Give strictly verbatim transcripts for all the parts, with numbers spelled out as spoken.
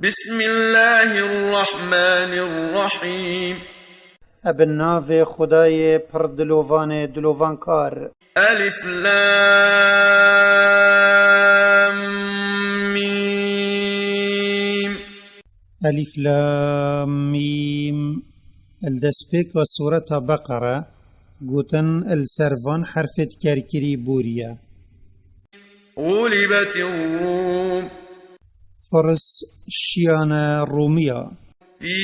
بسم الله الرحمن الرحيم. Ebe navê Xwedayê pir dilovanê dilovankar. ألف لام ميم. Elîf Lam Mîm. Li destpêka Sureta Beqere gotin li ser van herfêt kerkirî bûriye. غلبت الروم. Firis şiyane Rûmiya. في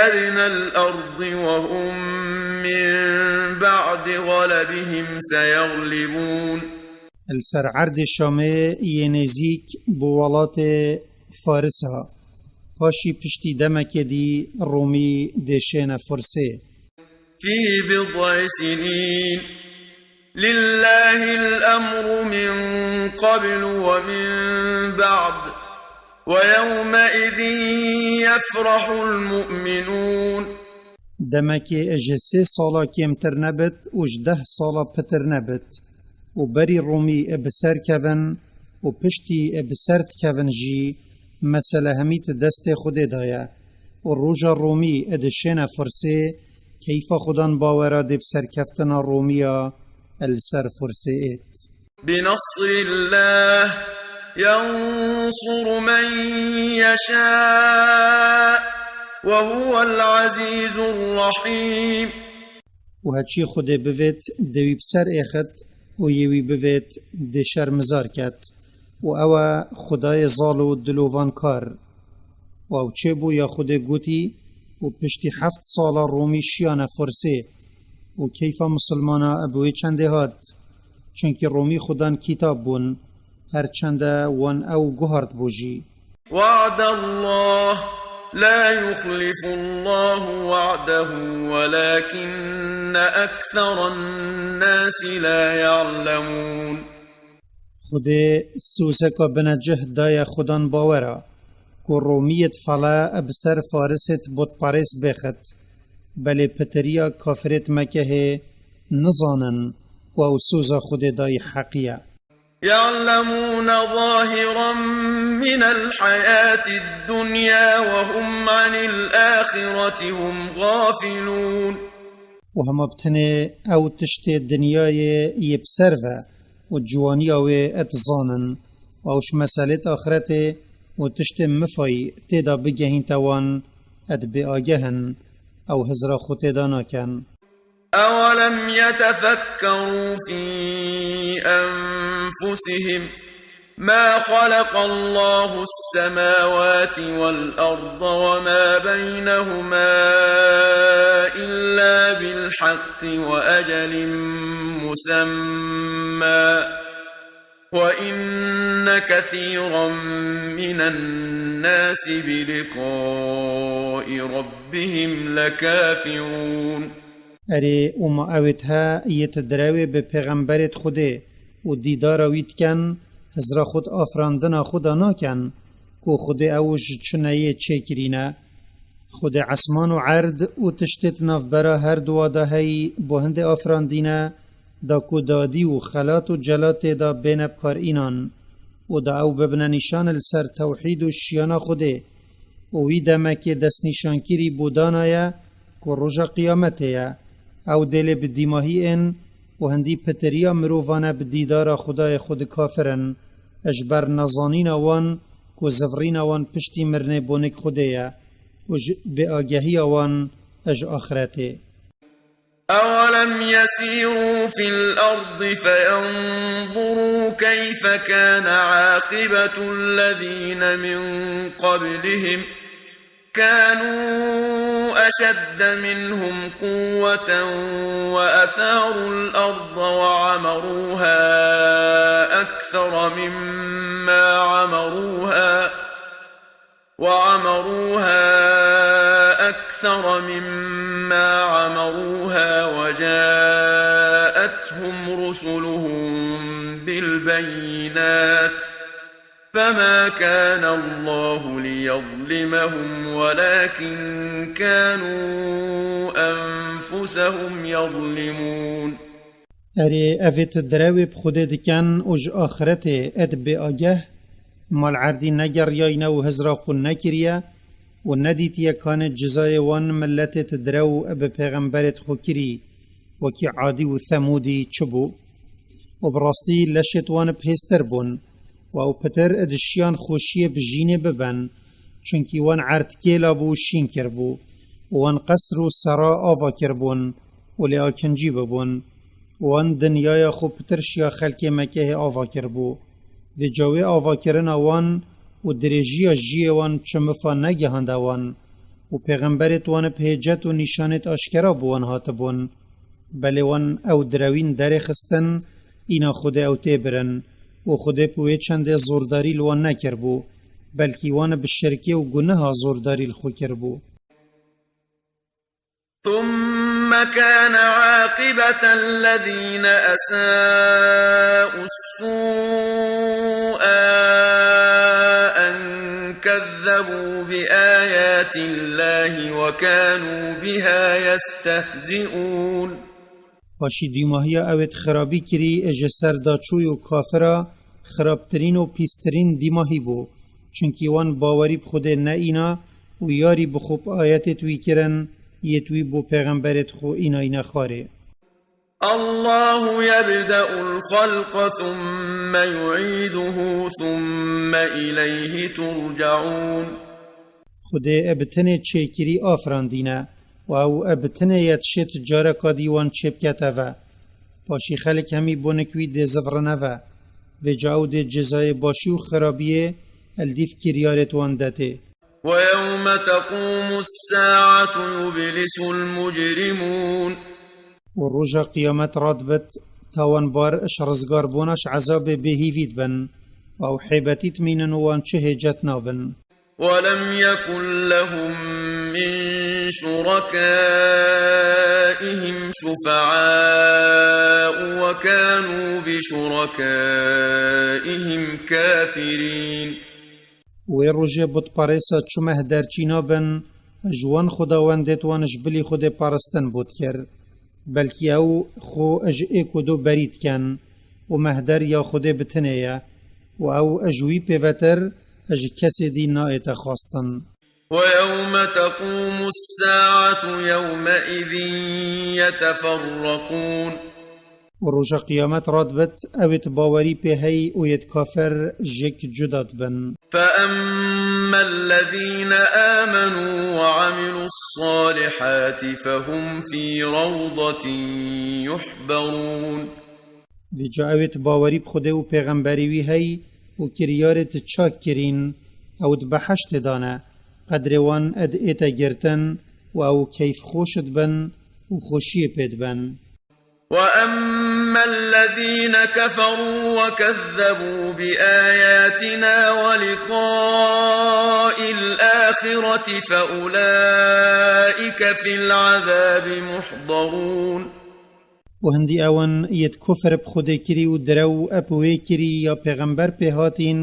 أدنى الأرض وهم من بعد غلبهم سيغلبون. Li ser erdê Şamê yê nêzîk bi welatê Farisa, paşî piştî demekê dî Rûmî dêşêne Fursê. في بضع سنين لله الأمر من قبل ومن بعد ويومئذ يفرح المؤمنون. Demekê ji sê sala kêmtir nebit û ji deh sala pitir nebit û berî Rûmî bi ser kevin û piştî bi ser dikevin jî, mesele hemî di destê Xwedê de ye û roja Rûmî dişêne Fursê, keyfa Xudan bawera dê bi serkeftina Rûmiya li ser Fursê êt. بنصر الله ينصر من يشاء وهو العزيز الرحيم. Û heçî Xwedê bivêt, dê wî bi ser êxit û yê wî bivêt, dê şermizar ket. Û ew e Xwedayê zal û dilovankar. Û ew çêbû ya Xwedê gotî û piştî heft sala Rûmî şiyane Fursê û keyfa misilmana bi wê çendê hat. Çunkî Rûmî Xudan kîtab bûn, her çende wan ew guhart bû jî. وعد الله لا يخلف الله وعده ولكن أكثر الناس لا يعلمون. Xwedê sozeka binecih daye Xudan bawera, ku Romiyêt fele bi ser Farisêt botperês bêxit. Belê piteriya kafirêt Mekehê nizanin ku ew soza Xwedê dayî heqî ye. يعلمون ظاهرا من الحياة الدنيا وهم عن الآخرة هم غافلون. Û hema bi tenê ew tiştê dinyayê yê bi ser ve û ciwaniya wê et zanin, û ew ji meselêt axretê û tiştê mifayî tê de bigehînte wan et bêageh in, ew hizra xwe tê de nakin. أولم يتفكروا في أنفسهم ما خلق الله السماوات والأرض وما بينهما إلا بالحق وأجل مسمى وإن كثيرا من الناس بلقاء ربهم لكافرون. Erê, û ma ewêt he yêt direwê bi pêxemberêt Xwedê û dîdara wî dikin, hizra xwe di afirandina xwe de nakin, ku Xwedê ew ji çi neyê çêkirîne. Xwedê esman û erd û tiştêt navbera her duwa de heyî bo hindê afirandîne, da ku dadî û xelat û celat tê de bêne bi kar înan û da ew bibine nîşan li ser tewhîd û şiyana Xwedê û wî demekê destnîşankirî bo dana ye ku roja qiyametê ye. Ew dê lê bi dîmahî ên û hindî piteriya mirovane bi dîdara Xwedayê xwe dikafirin, ji ber nezanîna wan ku zivrîna wan piştî mirinê bonik Xwedê ye û ji bêagehiya wan ji axretê. أولم يسيروا في الأرض فينظروا كيف كان عاقبة الذين من قبلهم كانوا أشد منهم قوة وأثاروا الأرض وعمروها أكثر مما عمروها وعمروها أكثر مما عمروها وجاءتهم رسلهم بالبينات فما كان الله ليظلمهم ولكن كانوا أنفسهم يظلمون. Erê, evêt direwê bi Xwedê dikin û ji axretê et bêageh, Mal erdî negeriyayne û hizra xwe nekiriye û nedîtiye kanê cizayê wan miletêt direw bi pêxemberêt xwe kirî, wekî Adî û Semûdî çi bû? Û bi rastî leşêt wan bi hêstir bûn, û ew pitir di şiyan xweşiyê bi jînê biben, çunkî wan erd kêla bû û şîn kiribû, û wan qesr û sera ava kiribûn û lê akincî bibûn. Wan dinyaya xwe pitir şiya xelkê Mekehê ava kiribû. Vêca wê avakirina wan û dirêjiya jiyê wan çi mifa negihanda wan û pêxemberêt wan bi hêcet û nîşanêt aşkera bi wan hatibûn. Belê wan ew direwîn derêxistin, îna Xwedê ew tê birin û Xwedê bi wê çendê zordarî li wan nekiribû, belkî wan bi şirkê û guneha zordarî li xwe kiribû. ثم كان عاقبة الذين أساءوا السوء أن كذبوا بآيات الله وكانوا بها يستهزئون. Paşî dîmahiya ewêt xirabî kirî ji ser daçûy û kafira xirabtirîn û pîstirîn dîmahî bû. Çunkî wan bawerî bi Xwedê neîna û yarî bi xwe bi ayetêt wî kirin, yêt wî bo pêxemberêt xwe înayne xwarê. الله يبدأ الخلق ثم يعيده ثم إليه ترجعون. Xwedê e bi tenê çêkirî afirandîne û ew e bi tenê ye dişêt careka dî wan çêbikete ve. Paşî xelk hemî bonik wî dê zivirine ve. Vêca ew dê cezayê başî û xirabiyê el dîv kiryarêt wan detê. ويوم تقوم الساعة يبلس المجرمون. Û roja qiyamet radibit, tawanbar ji rizgarbûna ji ezabê bêhîvî dibin, û ew hêbetî dimînin û wan çi hêcet nabin. ولم يكن لهم من شركائهم شفعاء وكانوا بشركائهم كافرين. Wê rojê butperêsa çi meh derçî nabin, ji wan xwedawendêt wan ji bilî Xwedê paristin bû dikir. Belkî ew xwe ji êk û do berî dikin û mehder ya Xwedê bi tinê ye û ew ji wî pêvetir ji kesê dî nayête xwestin. ويوم تقوم الساعة يومئذ يتفرقون. Û roja qiyamet radibit, ew ê di bawerî pê hey û yê di kafir jêk cuda dibin. فأما الذين آمنوا وعملوا الصالحات فهم في روضة يحبرون. Vêca ew ê di bawerî bi Xwedê û pêxemberî wî hey û kiryarê di çak kirîn, ew di behiştê de ne, qedrê wan ed ête girtin û ew keyfxweş dibin û xweşiyê pê dibin. وأما الذين كفروا وكذبوا بآياتنا ولقاء الآخرة فأولئك في العذاب محضرون. Û hindî ew in yê di kufr bi Xwedê kirî û direw eb wê kirî ya pêxember pê hatîn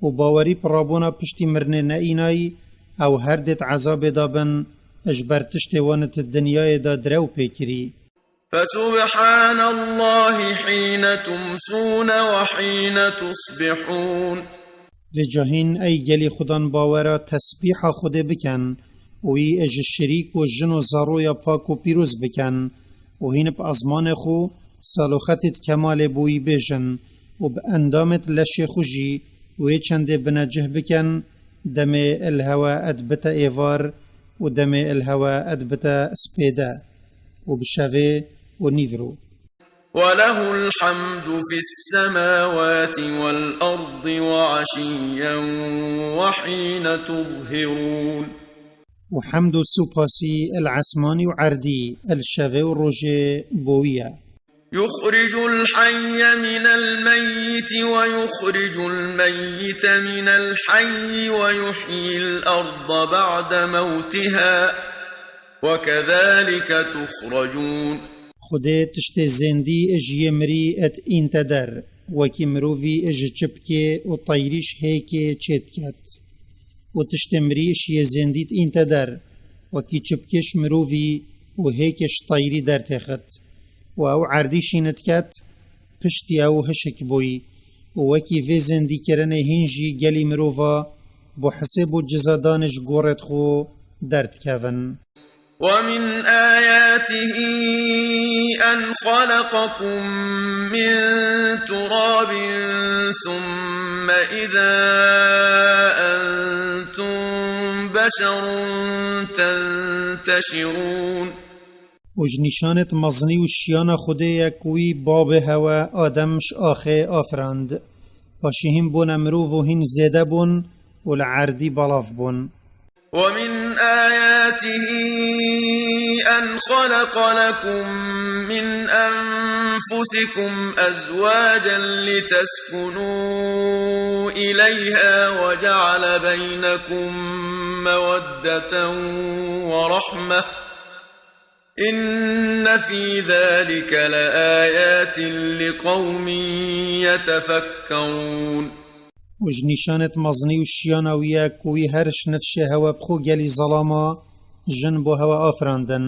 û bawerî bi rabûna piştî mirinê neînay, ew her dê di ezabê de bin, ji ber tiştê wan di dinyayê de direw pê kirî. فسبحان الله حين تمسون وحين تصبحون. Vêca hîn ey gelî xudan bawera tesbîha Xwedê bikin û wî ji şirîk û jin û zaroya pak û pîroz bikin û hîn bi ezmanê xwe saloxetê di kemalê bo wî bêjin û bi endamê di leşê xwe jî wê çendê binecih bikin, demê il hewe ed bite êvar û demê il hewe ed bite spêde û bi şevê û nîvro. وله الحمد في السماوات والأرض وعشيا وحين تظهرون. Û hemd û supasî el esmanî û erdî, el şevê û rojê bo wî ye. يخرج الحي من الميت ويخرج الميت من الحي ويحيي الأرض بعد موتها وكذلك تخرجون. Xwedê tiştê zêndî ji yê mirî et în te der, wekî mirovî ji çipkê û teyrî ji hêkê çê diket. Û tiştê mirî ji yê zêndî dîn te der, wekî çipkê ji mirovî û hêkê ji teyrî dertêxit. Û ew erdî şînit ket, piştî ew hişik bûyî. û wekî vê zêndîkirinê hîn jî gelî mirova bo hisêb û cizadanê ji gorêd xwe derdikevin. ومن آياته أن خلقكم من تراب ثم إذا أنتم بشر تنتشرون. û ji nîşanêt mezinî û şiyana Xwedê ye ku wî babê hewe Adem ji axê afirand. Paşî hîn bûne mirov û hîn zêde bûn û li erdî belav bûn. ومن آياته أن خلق لكم من أنفسكم أزواجا لتسكنوا إليها وجعل بينكم مودة ورحمة إن في ذلك لآيات لقوم يتفكرون. û ji nîşanêt mezinî û şiyana wî ye ku wî her ji nifşê hewe bi xwe gelî zelama jin bo hewe afirandin,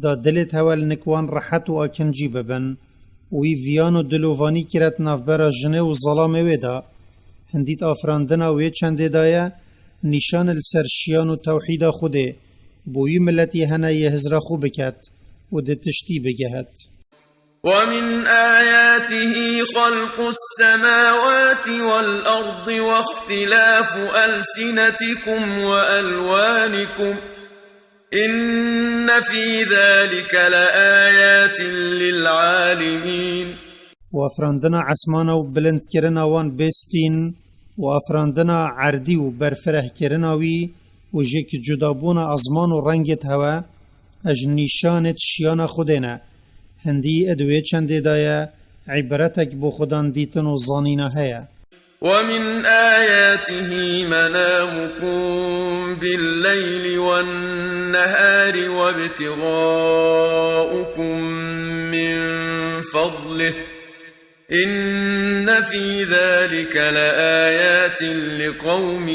da dilêt hewe li nik wan rehet û akincî bibin. Û wî viyan û dilovanî kire di navbera jinê û zelamê wê de. Hindît afirandina wê çendê de ye, nîşan li ser şiyan û tewhîda Xwedê, bo wî miletî hene yê hizra xwe biket û di tiştî bigehet. ومن آياته خلق السماوات والأرض واختلاف ألسنتكم وألوانكم إن في ذلك لآيات للعالمين. û afirandina esmana û bilindkirina wan bê stîn û afirandina erdî û berfirehkirina wî û ji ki cudabûna ezman û rengêt hewe, ji nîşanêt şiyana Xwedê ne. Hindî di wê çendê de ye, îbretek bo xwedan dîtin û zanîna heye. ومن آياته منامكم بالليل والنهار وابتغاؤكم من فضله إن في ذلك لآيات لقوم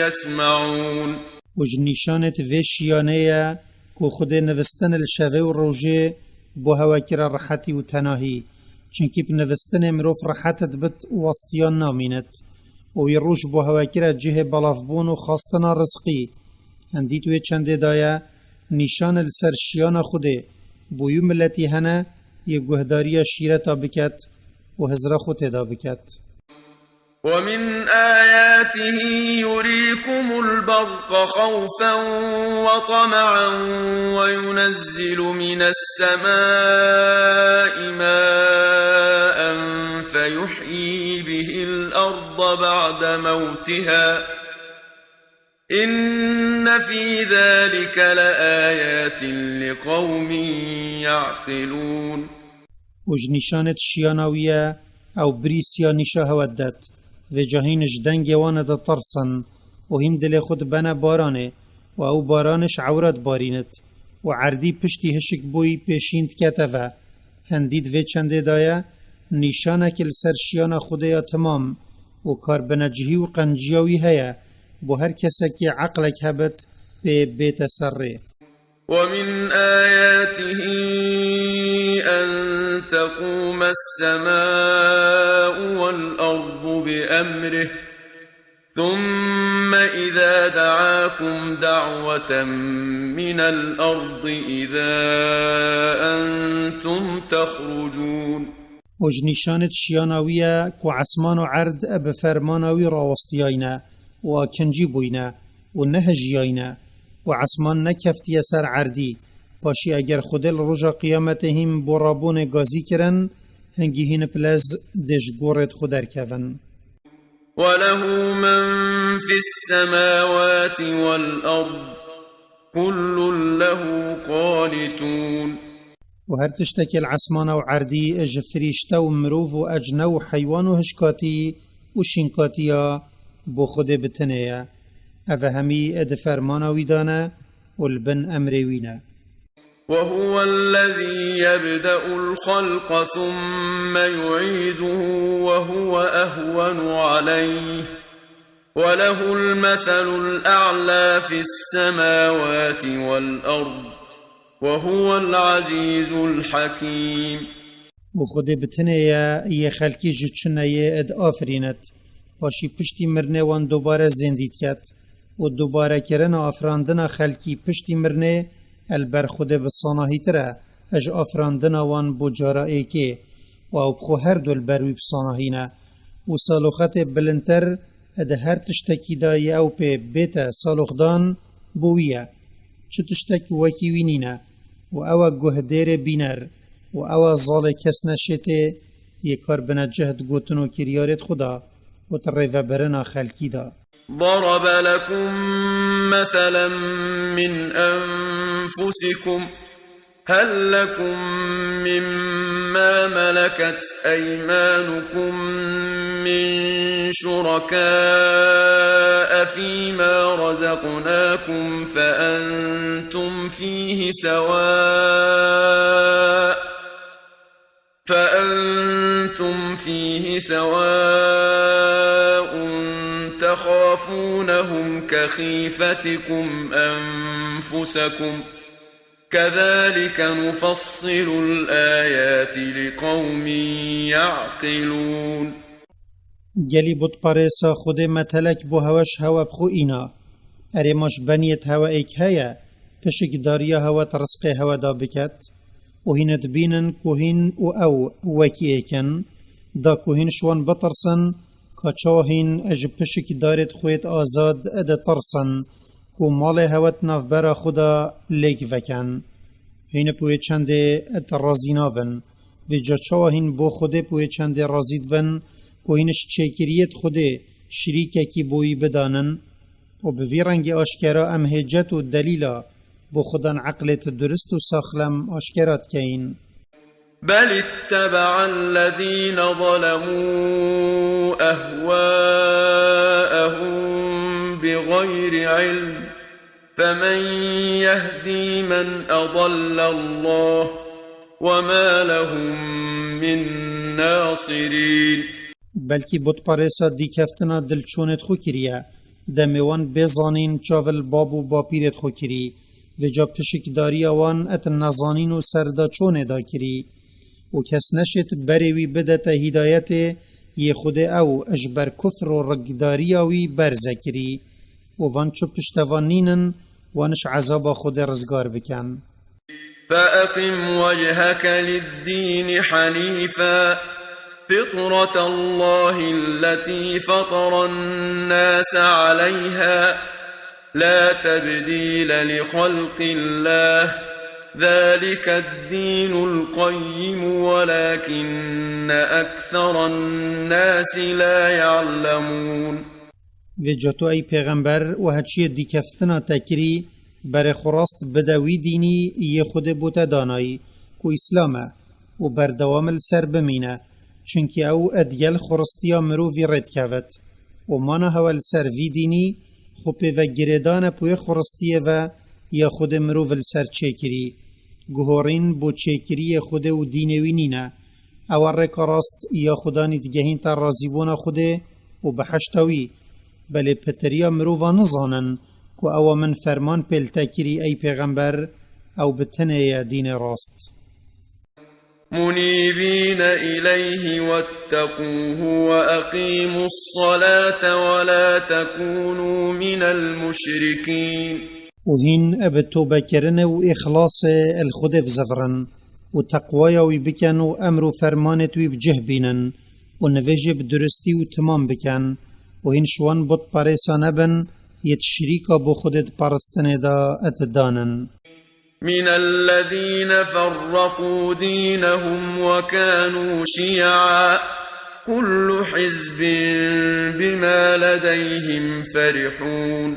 يسمعون. û ji nîşanêt vê şiyanê ye ku Xwedê nivistin li şevê û rojê bo hewe kire rehetî û tenahî. Çunkî bi nivistinê mirov rehet dibit û westiyan namînit. Û wî roj bo hewe kire cihê belavbûn û xwestina rizqî. Hindît wê çendê de ye, nîşan li ser şiyana Xwedê, bo wî miletî hene, yê guhdariya şîreta biket û hizra xwe têda biket. ومن آياته يريكم البرق خوفا وطمعا وينزل من السماء ماء فيحيي به الأرض بعد موتها إن في ذلك لآيات لقوم يعقلون. û ji nîşanêt şiyana wî ye, ew birîsiya nîşa hewe didet. Vêca hîn ji dengê wan ditirsin û hîn dilê xwe dibene baranê û ew baranê ji ewra dibarînit û erdî piştî hişk bûyî pêşîn dikete ve. Hindî di vê çendê de ye, nîşanek li ser şiyana Xwedê ya temam û karbinecihî û qenciya wî heye, bo her kesekî eqlek hebit pê bête ser rê. ومن آياته أن تقوم السماء والأرض بأمره ثم إذا دعاكم دعوة من الأرض إذا أنتم تخرجون. û ji nîşanêt şiyana wî ye ku esman û erd bi fermana wî rawestiyayne û akincî bûyne û nehijiyayne û esman nekeftiye ser erdî. Paşî eger Xwedê li roja qiyametê hîn bo rabûnê gazî kirin, hingî hîn bi lez dê ji gorêt xwe derkevin. وله من في السماوات والأرض كل له قانتون. û her tiştekê li esmana û erdî ji firîşte û mirov û ecne û heywan û hişkatî û şînkatiya bo Xwedê bi tenê ye. Ev hemî di fermana wî de ne û li bin emrê wî ne. وهو الذي يبدأ الخلق ثم يعيده وهو أهون عليه وله المثل الأعلى في السماوات والأرض وهو العزيز الحكيم. Û Xwedê bi tinê ye, yê xelkî ji çineyê diafirînit. Paşî piştî mirinê wan dubare zêndî diket. Û dubarekirina afirandina xelkî piştî mirinê, el ber Xwedê bi sanahîtir e, ji afirandina wan bo cara êkê. Û ew bi xwe her du li ber wî bi sanahî ne. Û saloxetê bilindtir di her tiştekî de yê ew pê bête saloxdan, bo wî ye. Çi tiştek wekî wî nîne. Û ew e guhdêrê bîner, û ew e zalê kesneşêtê, yê kar bine cih di gotin û kiryarêt xwe de, û di rêvebirina xelkî de. ضرب لكم مثلا من أنفسكم، هل لكم مما ملكت أيمانكم من شركاء فيما رزقناكم فأنتم فيه سواء، فأنتم فيه سواء تخافونهم كخيفتكم أنفسكم، كذلك نفصل الآيات لقوم يعقلون. Gelî butparêsa Xwedê metelek bo hewe ji hewe bi xwe îna? Erê ma ji beniyêt hewe êk heye, pişikdariya hewe di rizqê hewe de biket? Û hîn dibînin ku hîn û ew wekî êk in, da ku hîn ji wan bitirsin, ka çawa hîn ji pişikdarêt xwêt azad ditirsin, ku malê hewe di navbera xwe de lêk vekin. Hîn bi wê çendê di razî nabin. Vêca çawa hîn bo Xwedê bi wê çendê razî dibin, ku hîn ji çêkiriyêt Xwedê şirîkekî bo wî bidanin? Û bi vî rengî aşkera em hêcet û delîla bo xudan eqlêt durist û saxlem aşkera dikeyin. بل اتبع الذين ظلموا أهواءهم بغير علم، فمن يهدي من أضل الله، وما لهم من ناصرين. Belkî butparêsa dîkeftina dilçûnêt xwe kiriye, demê wan bê zanîn çav li bab û bapîrêt xwe kirî, vêca pişikdariya wan et nezanîn û serdaçûnê da kirî. Û kes neşêt berê wî bidete hîdayetê, yê Xwedê ew ji ber kufr û rigdariya wî berze kirî. Û van çi piştevan nînin, wan ji ezaba Xwedê rizgar bikin. فأقم وجهك للدين حنيفا، فطرة الله التي فطر الناس عليها، لا تبديل لخلق الله، ذلك الدين القيم، ولكن أكثر الناس لا يعلمون. Vêca tu ey pêxember, weha çiyê dîkeftina te kirî, berê xwe rast bide wî dînî yê Xwedê bo te danayî, ku Îslam e, û berdewam li ser bimîne, çunkî ew digel xweristiya mirovî rê dikevit. Û mana hewe li ser vî dînî, xwe pê ve girêdan e bi wê xweristiyê ve ya Xwedê mirov li ser çêkirî. Guhorîn bo çêkiriyê Xwedê û dînê wî nîne. Ew e rêka rast ya Xudanî digehîn te razîbûna Xwedê û behişta wî. Belê pitiriya mirova nizanin ku ewa min ferman pê li te kirî ey pêxember, ew bi tenê ye dînê rast. منيبين إليه واتقوه وأقيموا الصلاة ولا تكونوا من المشركين. Û hîn bi tobekirinê û îxlasê li Xwedê bizivirin û teqwaya wî bikin û emr û fermanêt wî bi cih bînin û nivêjê bi duristî û timam bikin û hîn ji wan butperêsa nebin yêt şirîka bo Xwedê di paristinê de et danin. من الذين فرقوا دينهم وكانوا شيعا، كل حزب بما لديهم فرحون.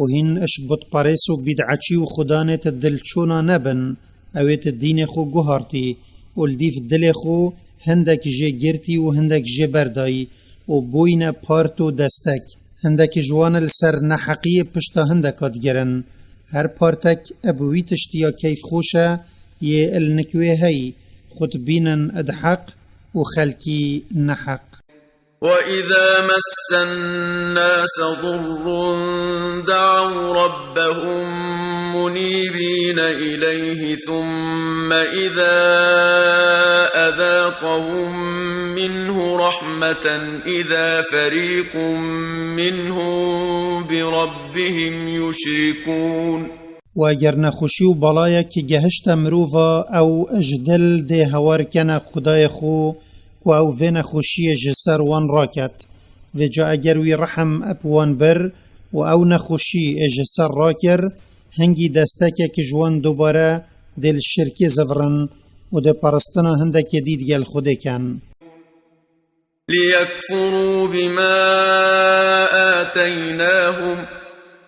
Û hîn ji butperês û bîd'eçî û xudanêt dilçûna nebin, ewêt dînê xwe guhartî û li dîv dilê xwe hindek jê girtî û hindek jê berdayî û bûyne part û destek. Hindek ji wan li ser neheqiyê pişta hindeka digirin. Her partek bi wî tiştiya keyfxweş e yê li nik wê heyî, xwe dibînin di heq û xelkî neheq. وإذا مس الناس ضر دعوا ربهم منيبين إليه ثم إذا أذاقهم منه رحمة إذا فريق منهم بربهم يشركون. و eger nexweşî û balayek gehişte mirova, ew ji dil dê hewar kene Xwedayê xwe ku ew vê nexweşiyê ji ser wan raket. Vêca eger wî rehm bi wan bir û ew nexweşî ji ser rakir, hingî destekek ji wan dubare dê li şirkê zivirin û dê peristina hindekê dî digel Xwedê ken. ليكفروا بما آتيناهم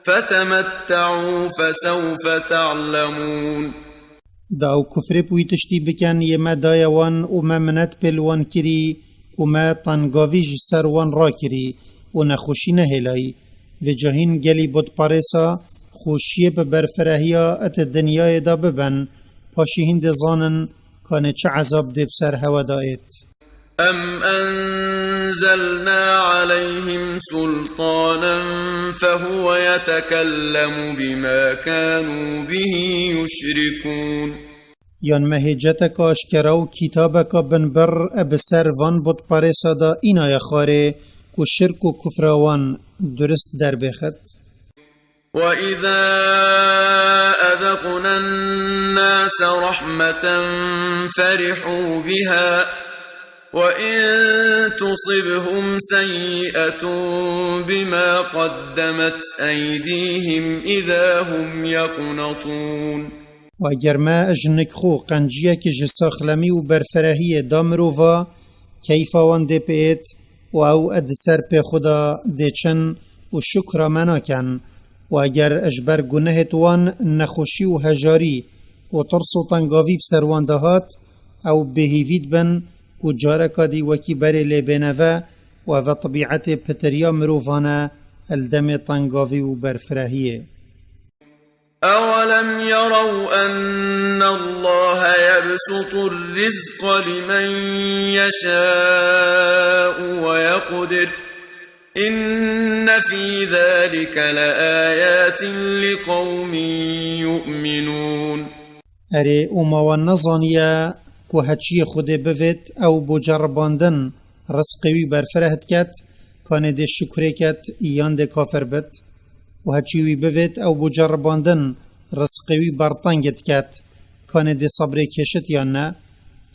فتمتعوا فسوف تعلمون. Da ew kufrê bi wî tiştî bikin yê me daye wan û me minet pê li wan kirî û me tengavî ji ser wan rakirî û nexweşî nehêlayî. Vêca hîn gelî butparêsa xweşiyê bi berfirehiya di dinyayê de bibin, paşî hîn dê zanin kanê çi ezab dê bi ser hewe de êt. أم أنزلنا عليهم سلطانا فهو يتكلم بما كانوا به يشركون. Yan me hêceteka aşkera û kitabeka binbir bi ser van butparêsa de înaye xwarê ku şirk û kufra wan durist derbêxit. وإذا أذقنا الناس رحمة فرحوا بها وإن تصبهم سيئة بما قدمت أيديهم إذا هم يقنطون. و eger me ji nik xwe qenciyekî ji saxlemî û berfirehiyê da mirova, keyfa wan dê biêt û ew di ser pê xwe de dê çin û şukra me nakin. Û eger ji ber gunehêt wan nexweşî û hejarî û tirs û tengavî bi ser wan de hat, ew bêhîvî dibin ku careka dî wekî berê lê bêne ve û ev e tebîetê pitiriya mirovan e li demê tengavî û berfirehiyê. أولم يروا أن الله يبسط الرزق لمن يشاء ويقدر إن في ذلك لآيات لقوم يؤمنون. Erê, û ma wan nezaniye ku heçiyê Xwedê bivêt ew bo ceribandin rizqê wî berfireh diket, kanê dê şukrê ket yan dê kafir bit? Û heçî wî bivêt ew bo ceribandin rizqê wî berteng diket, kanê dê sebrê kêşit yan ne?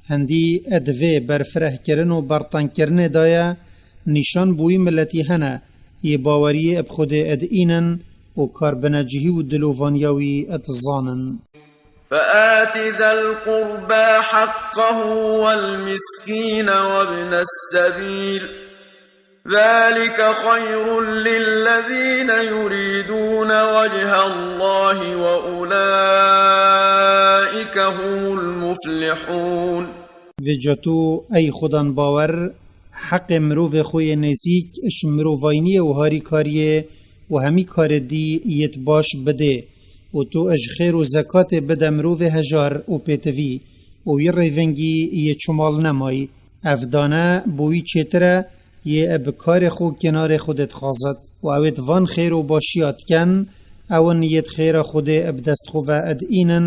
Hindî di vê berfirehkirin û bertengkirinê de ye nîşan bo wî miletî hene yê baweriyê bi Xwedê diînin û karbinecihî û dilovaniya wî dizanin. فآت ذا القربى حقه والمسكين وابن السبيل ذلك خير للذين يريدون وجه الله وأولئك هم المفلحون. Vêca tu, ey Xudan bawer, heqê mirovê xwe yê nêzîk ji mirovayniyê û harîkariyê û hemî karê dî yêt baş bidê û tu ji xêr û zekatê bide mirovê hejar û pêtivî û wî rêvengî yê çumal nemayî. Ev dane bo wî çêtir e yê bi karê xwe kenarê Xwedê dixwazit û ew ê di van xêr û başiya dikin, ew in yê di xêra Xwedê bi dest xwe ve diînin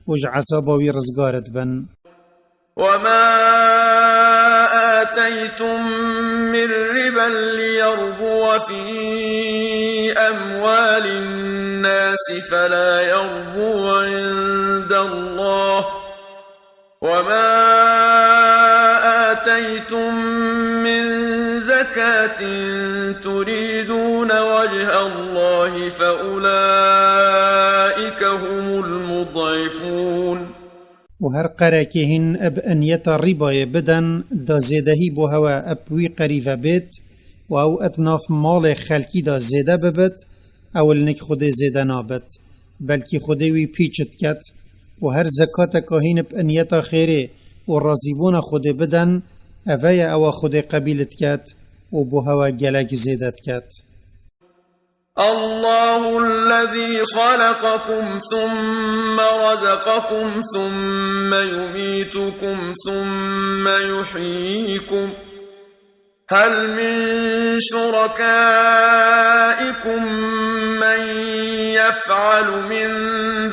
û ji ezaba wî rizgar dibin. وما آتيتم من ربا ليربو في أموال الناس فلا يربو عند الله، وما آتيتم من زكاة تريدون وجه الله فأولئك هم المضعفون. Û her qerekê hîn bi niyeta rîbayê bidin, da zêdehî bo hewe bi wî qerîve bêt û ew di nav malê xelkî de zêde bibit, ew li nik Xwedê zêde nabit, belkî Xwedê wî pîç diket. Û her zekateka hîn bi niyeta xêrê û razîbûna Xwedê bidin, eve ye ewa Xwedê qebîl diket û bo hewe gelek zêde diket. الله الذي خلقكم ثم رزقكم ثم يميتكم ثم يحييكم هل من شركائكم من يفعل من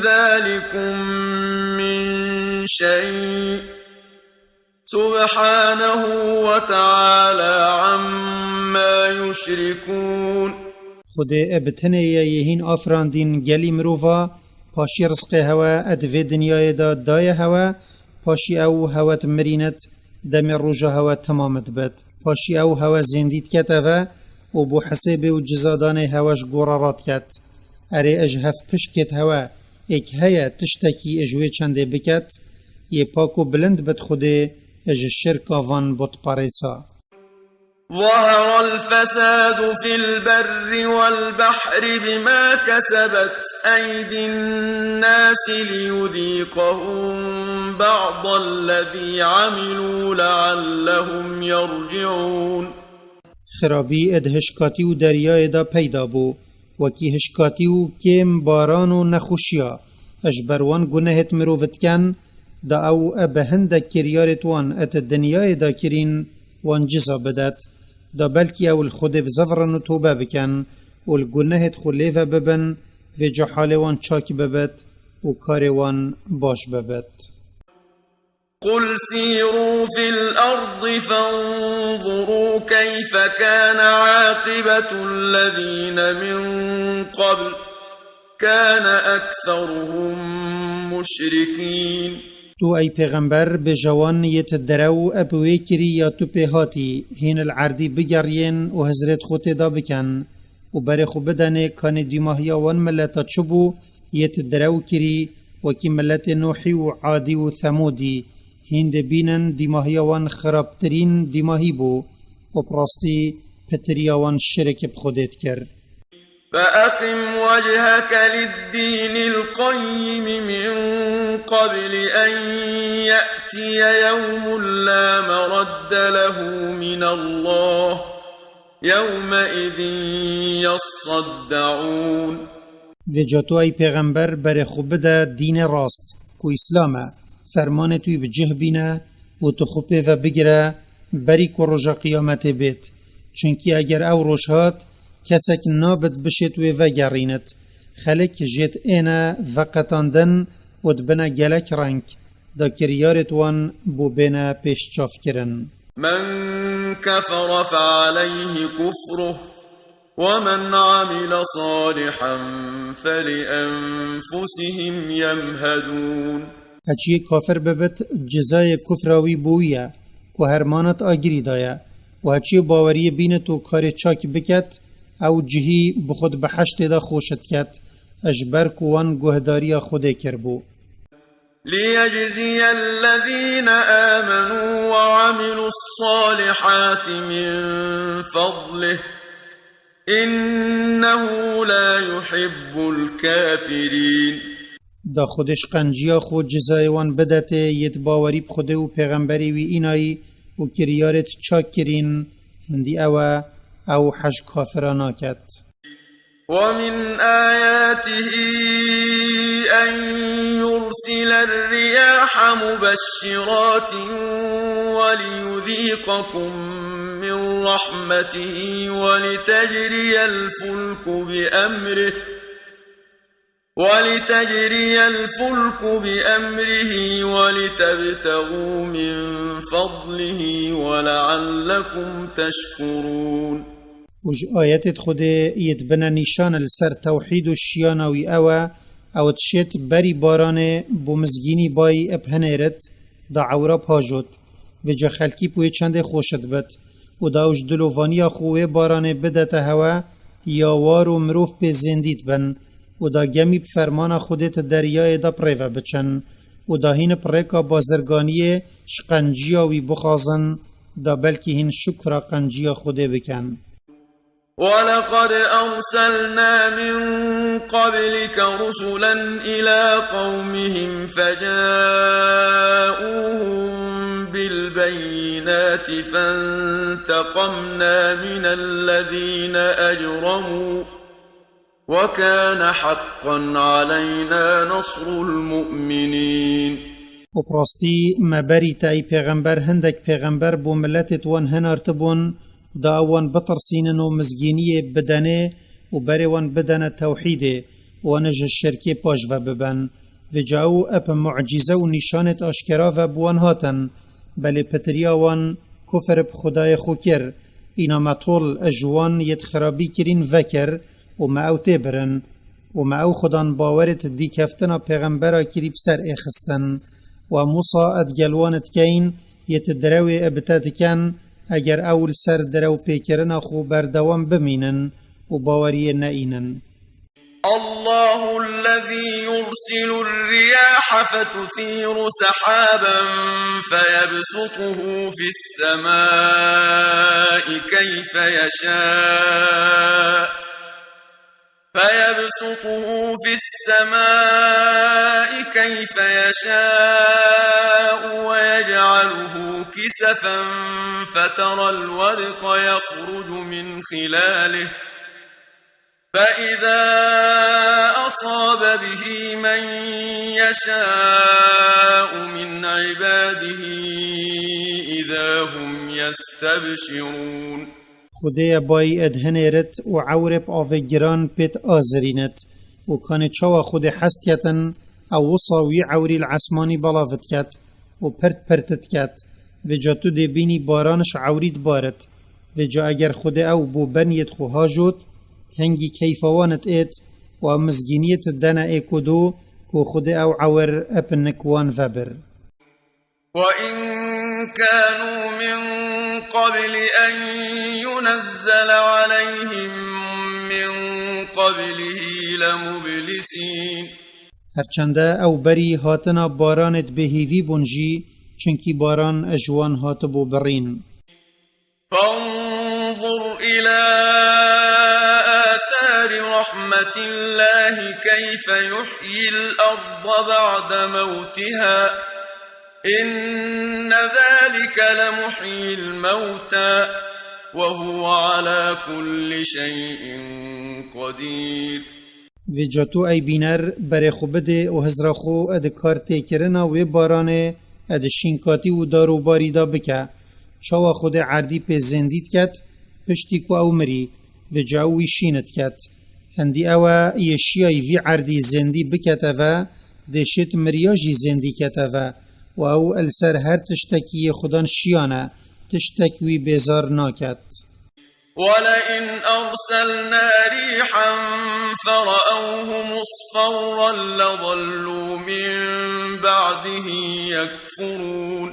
ذلكم من شيء؟ سبحانه وتعالى عما يشركون. Xwedê e bi tenê ye yê hîn afirandîn gelî mirova, paşî rizqê hewe e di vê dinyayê de daye hewe, paşî ew hewe di mirînit, demê roja hewe temam dibit. Paşî ew hewe zêndî diket eve û bo hesêbê û cizadanê hewe ji gora radiket. Erê e ji hev pişkêt hewe êk heye tiştekî e ji wê çendê biket, yê pak û bilind bit Xwedê e ji şirka van butperêsa. ظهر الفساد في البر والبحر بما كسبت أيدي الناس ليذيقهم بعض الذي عملوا لعلهم يرجعون. Xirabî ê di hişkatî û deryayê de peyda bû, wekî hişkatî û kêm baran û nexweşiya, ji ber wan gunehêt mirov diken, da ew e bi hindek kiryarêt wan ê di dinyayê de kirîn, wan ciza bidet. Da belkî ew li Xwedê bizevirin û tobe bikin û li gunehêt xwe lê ve bibin, vêca halê wan çak bibit û karê wan baş bibit. قل سيروا في الأرض فانظروا كيف كان عاقبة الذين من قبل كان أكثرهم مشركين. Tu ey pêxember bêje wan yêt derew e bi wê kirî ya tu pê hatî, hîn li erdî bigeriyên û hizrêt xwe tê de bikin û berê xwe bidenê kanê dîmahiya wan mileta çi bû, yêt derew kirî, wekî miletê Nuhî û Adî û Themûdî, hîn dê bînin dîmahiya wan xirabtirîn dîmahî bû û bi rastî pitiriya wan şirek bi Xwedê dikir. فأقم وجهك للدين القيم من قبل أن يأتي يوم لا مرد له من الله يومئذ يصدعون. Vêca tu ey pêxember berê xwe bide dînê rast, ku Îslam e, fermanêt wî bi cih bîne û tu xwe pê ve bigire berî ku roja qiyametê bêt. Çunkî eger ew roj hat, kesek nabit bişêt wê vegerînit. Xelk jêt êne veqetandin û dibine gelek reng, da kiryarêt wan bo bêne pêşçavkirin. من كفر فعليه كفره ومن عمل صالحا فلأنفسهم يمهدون. Heçiyê kafir bibit, cezayê kufra wî bo wî ye, ku hermanat agirî daye, û heçiyê baweriyê bînit û karê çak biket, ew cihî bi xwe di behiştê de xweş diket, ji ber ku wan guhdariya Xwedê kiribû. ليجزي الذين آمنوا وعملوا الصالحات من فضله إنه لا يحب الكافرين. Da Xwedê ji qenciya xwe cezayê wan bidetê, yêt bawerî bi Xwedê û pêxemberê wî înayî û kiryarêt çak kirîn, hindî ew e, ew hej kafira naket. ومن آياته أن يرسل الرياح مبشرات وليذيقكم من رحمته ولتجري الفلك بأمره، ولتجري الفلك بأمره ولتبتغوا من فضله ولعلكم تشكرون. Û ji ayetêt Xwedê yêt bine nîşan li ser tewhîd û şiyana wî ew e, ew dişêt berî baranê bo mizgînî bay ib hinêrit, da ewra pajot. Vêca xelkî bi wê çendê xweş dibit. Û da ew ji dilovaniya xwe wê baranê bidete hewe, ya war û mirov pê zêndî dibin. Û da gemî bi fermana Xwedê di deryayê de bi rê ve biçin. Û da hîn bi rêka bazirganiyê ji qenciya wî bixwazin, da belkî hîn şukra qenciya Xwedê bikin. ولقد أرسلنا من قبلك رسلا إلى قومهم فجاءوهم بالبينات فانتقمنا من الذين أجرموا وكان حقا علينا نصر المؤمنين. Û bi rastî me berî te ey pêxember hindek pêxember bo miletêt wan hinartibûn, Da ew wan bitirsînin û mizgîniyê bidenê û berê wan bidene tewhîdê, wan ji şirkê paş ve biben. Vêca ew ep mucîze û nîşanêt aşkera ve bi wan hatin, belê pitiriya wan kufr bi Xwedayê xwe kir. Îna me tol ji wan yêt xirabî kirîn vekir û me ew tê birin. Û me ew xudan bawerêt dîkeftina pêxembera kirî bi ser êxistin. Û em wisa ed gel wan dikeyin, yêt direwê bi te diken, eger ew li ser direw pêkirina xwe berdewam bimînin û baweriyê neînin. الله الذي يرسل الرياح فتثير سحابا فيبسطه في السماء كيف يشاء، فيبسطه في السماء كيف يشاء ويجعله كسفا فترى الودق يخرج من خلاله، فإذا أصاب به من يشاء من عباده إذا هم يستبشرون. Xwedê ye bayî ed hinêrit û ewrê bi avê giran pêt azirînit û kanê çawa Xwedê hez diketin, ew wisa wî ewrî li esmanî belav diket û pirt pirt diket. Vêca tu dê bînî baran ji ewrî dibarit. Vêca eger Xwedê ew bo beniyêt xwe hajot, hingî keyfa wan êt û ew mizgîniyêt dene ê ku do ku Xwedê ew ewir ep nik wan vebir. وإن كانوا من قبل أن ينزل عليهم من قبله لمبلسين. Herçende ew berî hatina baranê bêhîvî bûn jî, çunkî baran ji wan hatibû birîn. فانظر إلى آثار رحمة الله كيف يحيي الأرض بعد موتها، إن ذلك لمحيي الموتى، وهو على كل شيء قدير. Vêca tu ey bîner berê xwe bidê û hizra xwe ed kar têkirina wê baranê ed şînkatî û dar û barî da bike. Çawa Xwedê erdî pê zêndî diket, piştî ku ew mirî, vêca ew wî şîn diket. Hindî ew e yê şiyayî vî erdî zêndî bikete ve, dê şêt miriya jî zêndî kete ve û ew li ser her tiştekî yê Xudan şiyan e, tiştek wî bêzar naket. ولئن أرسلنا ريحا فرأوه مصفرا لظلوا من بعده يكفرون.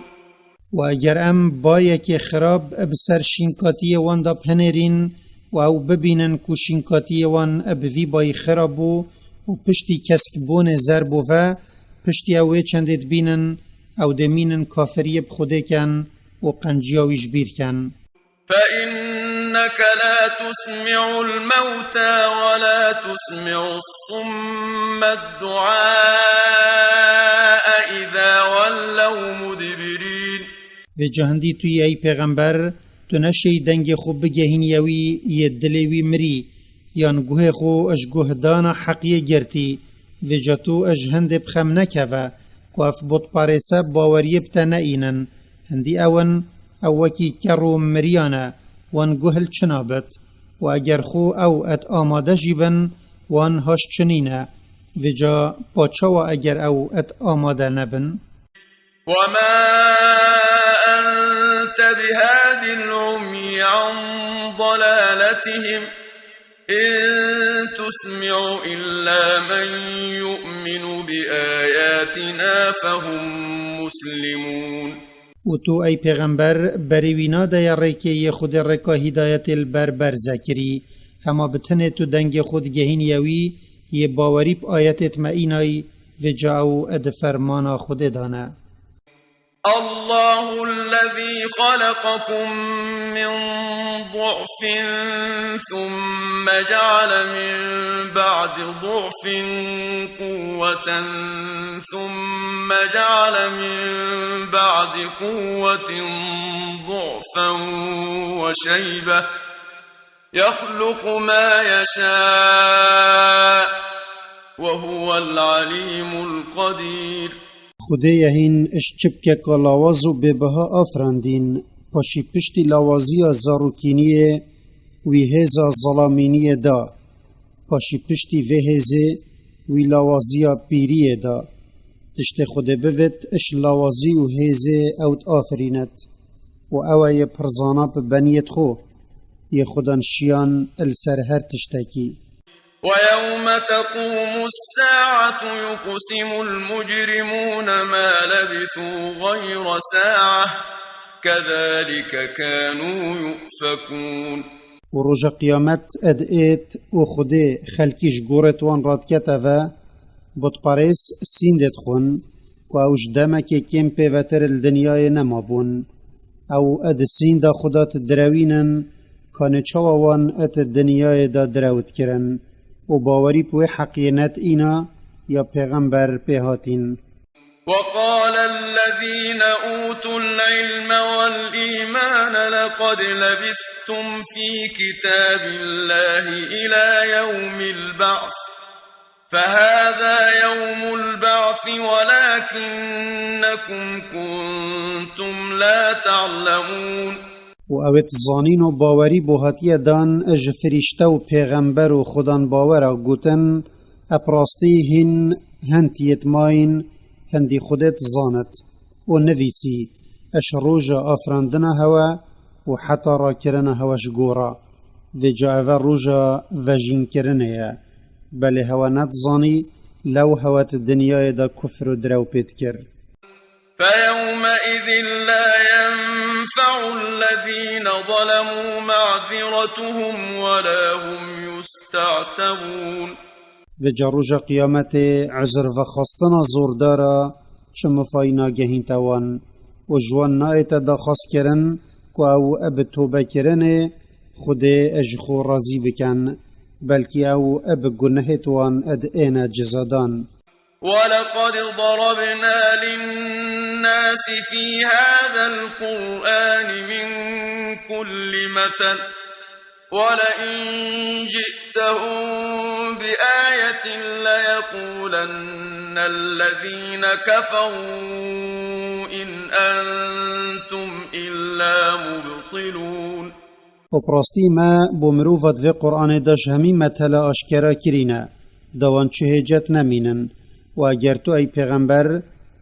Û eger em bayekê xirab bi ser şînkatiyê wan de bhinêrîn û ew bibînin ku şînkatiyê wan bi vî bayî xirab bû û piştî keskbûnê zer bû ve, piştî ew wê çendê dibînin, ew dê mînin kafiriyê bi Xwedê ken û qenciya wî ji bîr ken. فإنك لا تسمع الموتى ولا تسمع الصم الدعاء إذا ولوا مدبرين. Vêca hindî tu yî ey pêxember, tu neşêyî dengê xwe bigehînî yewî yê dilê wî mirî, yan guhê xwe ji guhdana heqiyê girtî. Vêca tu ji hindê bi xem nekeve ku ev butparêse baweriyê bi te neînin. Hindî ew in, ew wekî ker û miriyan e, wan guh li çi nabit? Û eger xwe ew et amade jî bin, wan haş çi nîne? Vêca pa çawa eger ew et amade nebin? وما أنت بهاد العمي عن ضلالتهم إن تسمع إلا من يؤمن بآياتنا فهم مسلمون. Û tu, ey pêxember, berê wî nadeye rêkê yê Xwedê rêka hîdayetê li ber berze kirî. Hema bi tinê tu dengê xwe digehînî yewî yê bawerî bi ayetêt me înayî, vêca ew di fermana Xwedê de ne. الله الذي خلقكم من ضعف ثم جعل من بعد ضعف قوة ثم جعل من بعد قوة ضعفا وشيبة يخلق ما يشاء وهو العليم القدير. Xwedê ye hîn ji çipkeka lawaz û bêbiha afirandîn. Paşî piştî lawaziya zarokîniyê wî hêza zelamîniyê da. Paşî piştî vê hêzê wî lawaziya pîriyê da. Tiştê Xwedê bivêt, ji lawazî û hêzê ew diafirînet. Û ew e yê pirzana bi beniyêt xwe, yê Xudan şiyan li ser her tiştekî. ويوم تقوم الساعة يقسم المجرمون ما لبثوا غير ساعة كذلك كانوا يؤفكون. Û roja qiyamet ed êt û Xwedê xelkî ji gorêt wan radikete ve, butperês sîndê dixwin, ku ew ji demekê kêm pêvetir li dinyayê nemabûn. Ew ed sînda Xweda direwînin, kanê çawa wan ed dinyayê de direwt kirin û bawerî bi wê heqiyê nedîna ya pêxember pê hatîn. وقال الذين أوتوا العلم والإيمان لقد لبثتم في كتاب الله إلى يوم البعث فهذا يوم البعث ولكنكم كنتم لا تعلمون. û ew ê dizanîn û bawerî bo hatiye dan ji firîşte û pêxember û xudan bawera gotin, ep rastî hîn hend yêt mayîn, hindî Xwedê dizanit û nivîsî, eş roja afirandina hewe û heta rakirina hewe ji gora. Vêca eve roja vejînkirinê ye. Belê hewe nedizanî, lew hewe di dinyayê de kufr û direw pê dikir. فيومئذ لا ينفع الذين ظلموا معذرتهم ولا هم يستعتبون. Vêca roja qiyametê uzr vexwestina zordara çi mifayî nagehînte wan û ji wan nayête daxwazkirin ku ew bi tobekirinê Xwedê ji xwe razî bikin, belkî ew bi gunehêt wan ed êne cezadan. ولقد ضربنا للناس في هذا القرآن من كل مثل ولئن جئتهم بآية ليقولن الذين كفروا إن أنتم إلا مبطلون. Û bi rastî me bo mirova di vê Qur'anê de ji hemî metele aşkera kirîne, da wan çi hêcet nemînin. Û eger tu ey pêxember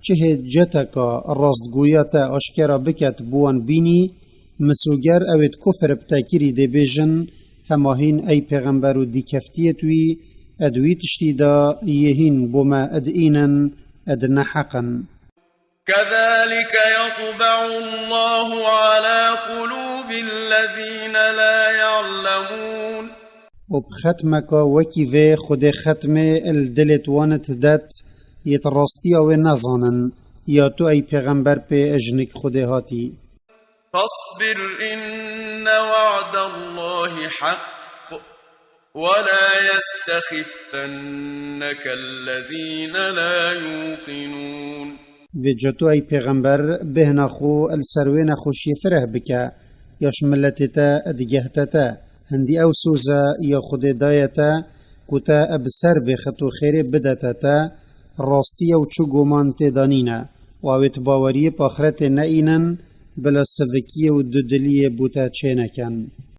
çi hêceteka rastgoya te aşkera biket bo wan bînî, misoger ew ê di kufr bi te kirî dê bêjin, hema hîn ey pêxember û dîkeftiyêt wî, ed wî tiştî de yê hîn bo me ed înin, ed neheq in. كذلك يطبع الله على قلوب الذين لا يعلمون. Û bi xetmeka wekî vê Xwedê xetmê li dilêt wan didet, yêt rastiya wê nezanin, ya tu ey pêxember pê jinik Xwedê hatî. فاصبر إن وعد الله حق ولا يستخفنك الذين لا يوقنون. Vêca tu ey pêxember bêhna xwe li ser wê nexweşiyê fireh bike, ya ji miletê te digehte te, hindî ew soze ya Xwedê daye te, ku te bi ser bêxit û xêrê bidete te, rastiye û çi goman tê de nîne, û ew ê di baweriyê bi axretê neînin, bila sivikiyê û dudiliyê bo te çênekin.